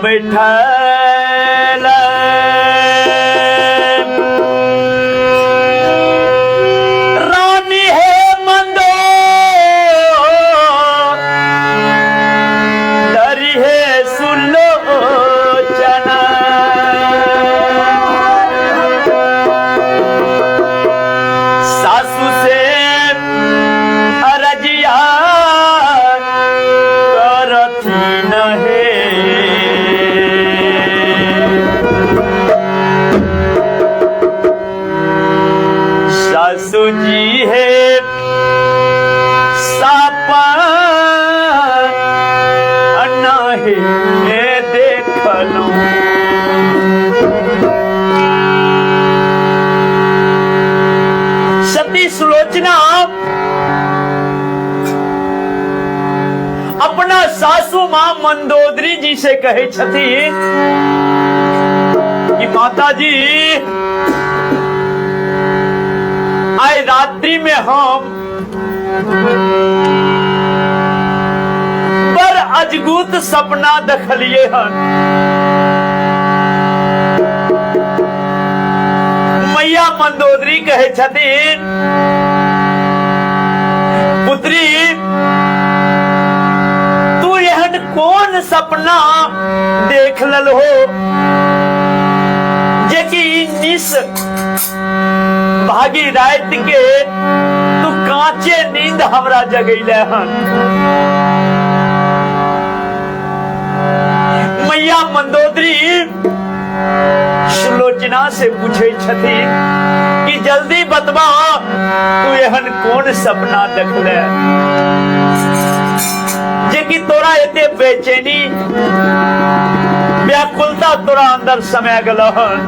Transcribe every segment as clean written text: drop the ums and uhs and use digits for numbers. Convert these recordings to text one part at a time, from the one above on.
बैठल रानी हे मंदो दरी हे सुलोचना सासू से अरजिया करथिन हे सासू जी हे सापा नाही देखलहुँ। सती सुलोचना अपना सासू मां मंदोदरी जी से कहै छथिन कि माताजी, आइ रात्रि में हम बड़ अजगुत सपना देखलिए हन। मैया मंदोदरी कहै छथिन, पुत्री, तू एहन कोन सपना देख ललहो जे कि ई निस भागी राति के तू कांचे नींद हमरा जगैले हन। मैया मंदोदरी सुलोचना से पूछे छथिन कि जल्दी बतबा, तू एहन कोन सपना देखले जे कि तोरा एते बेचैनी व्याकुलता तोरा अंदर समय गेल हन।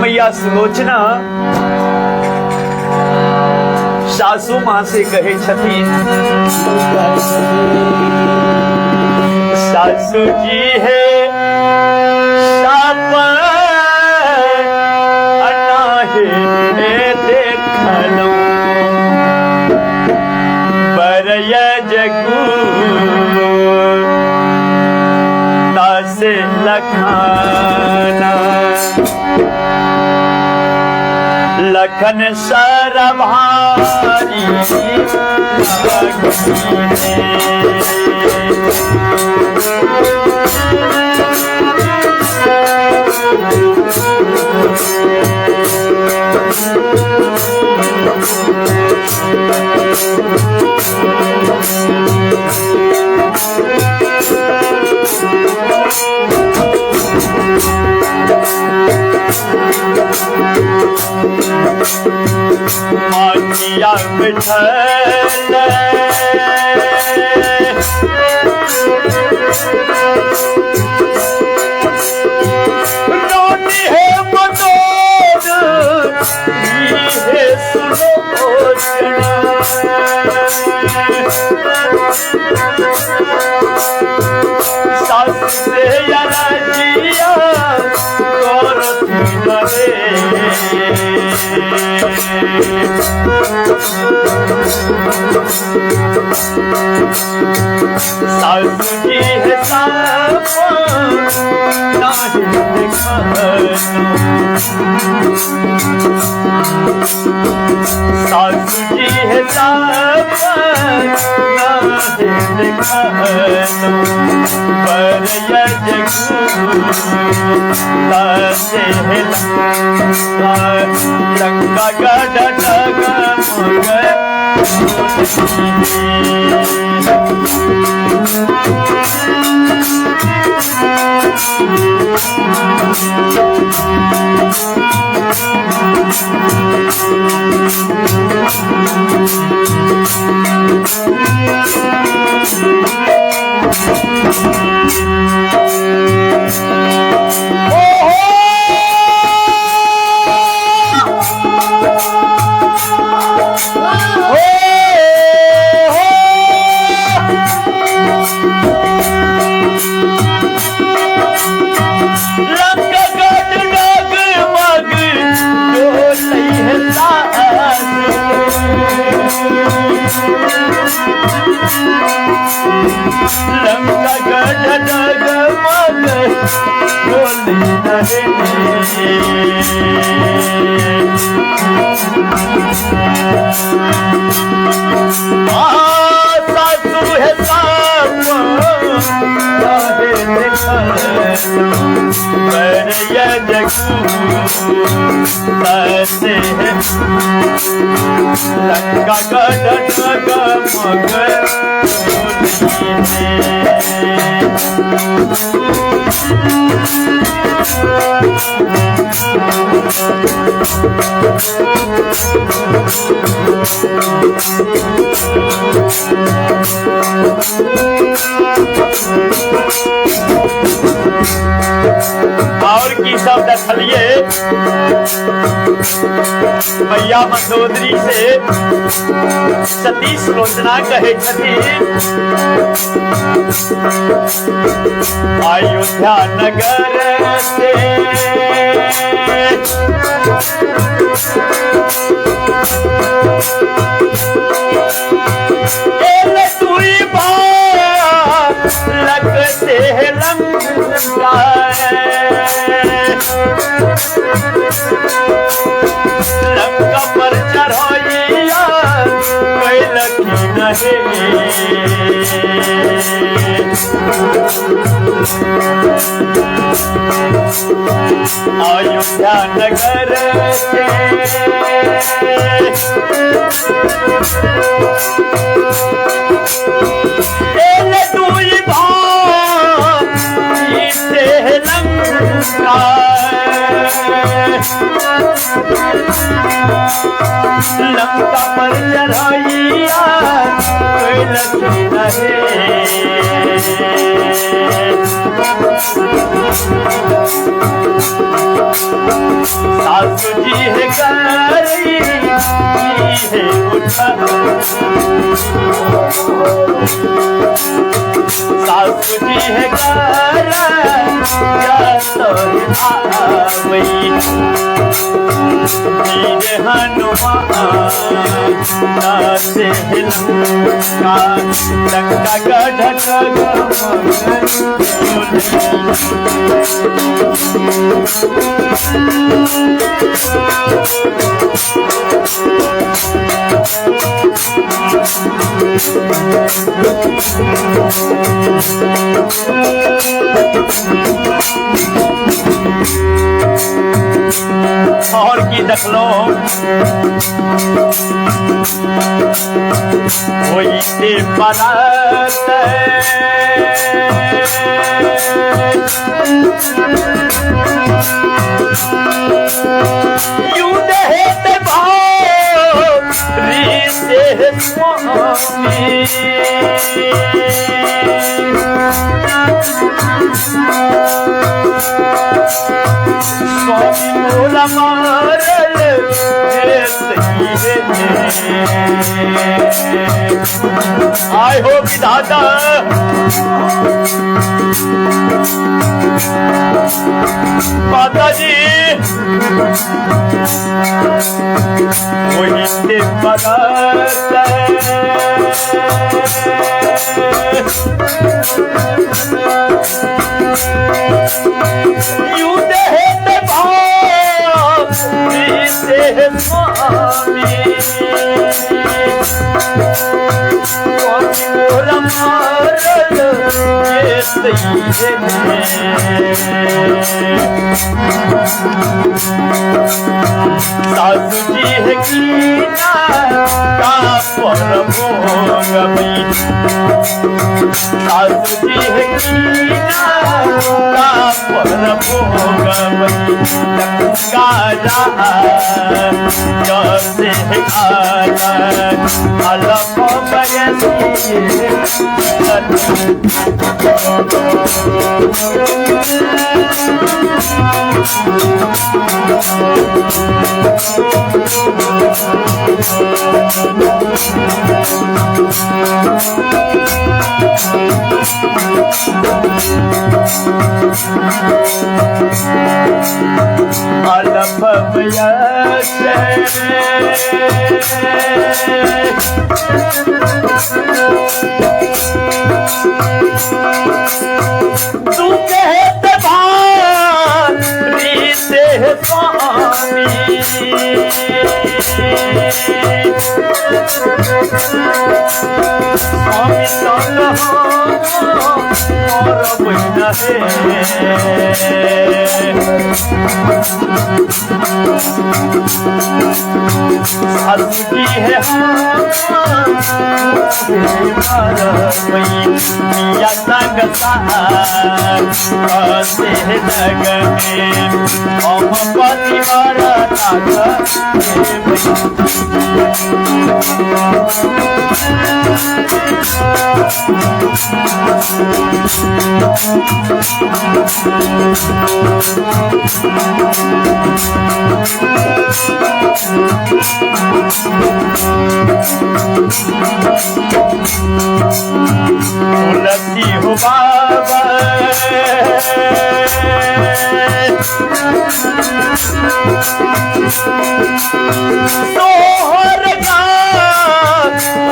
मैया सुलोचना सासू माँ से कहे छथिन, सासू जी है साप अनाहे देखलहुँ बरय जगू दास लखाना लखन सरभारी माटिया बैठल रानी है मदोर है सुलोचना सास से अरजिया करती रे सासू जी है साप नाही देखलहुँ सासू जी है साप नाही देखलहुँ पर यजगु लंका गढ़ डगमग लंका गढ़ डगमग लंका गढ़ डगमग डोली नहीं। सासू है साप लंका गढ़ डगमग और की सब देखलिए मैया मंदोदरी से सती सुलोचना कहे छथिन अयोध्या नगर से लगते लंका लंका पर चढ़ाइया कैलखी नहीं। अयोध्या नगर से लंका पर चढ़ाइया कैलखी नहीं। सासू जी है करई है उठा सासू जी है वीर हनुमान से लंका लंका गढ़ और की देखलो होइते परात युद्ध हेत भाव से स्वामी स्वामी मोला मारल आए हो विधाता माता जी वही से युद्ध हेत भाव से स्वामी स्वामी मोरा मारल सासू जी है कीना का पर भोगबई सासू जी है कीना का पर भोगबई लंका जैसे आला अलप अलप तू कहत भारी देह स्वामी। स्वामी संग और हे। सासु की है मिया संग से जग में हम पति तुलसी हो बाबा सोहर गा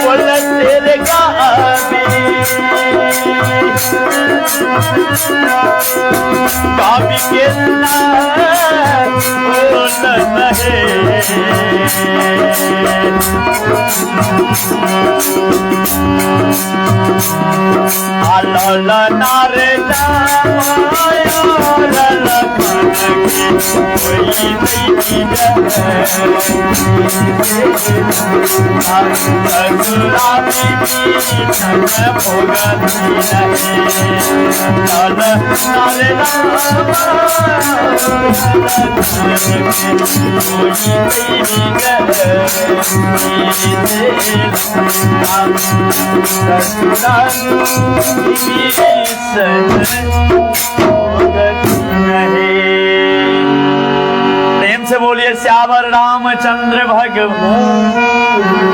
बोल तेरे गावी गावी के बोल आल नारे प्रेम से बोलिए श्यावर रामचंद्र भगवान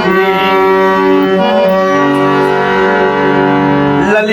की। ललित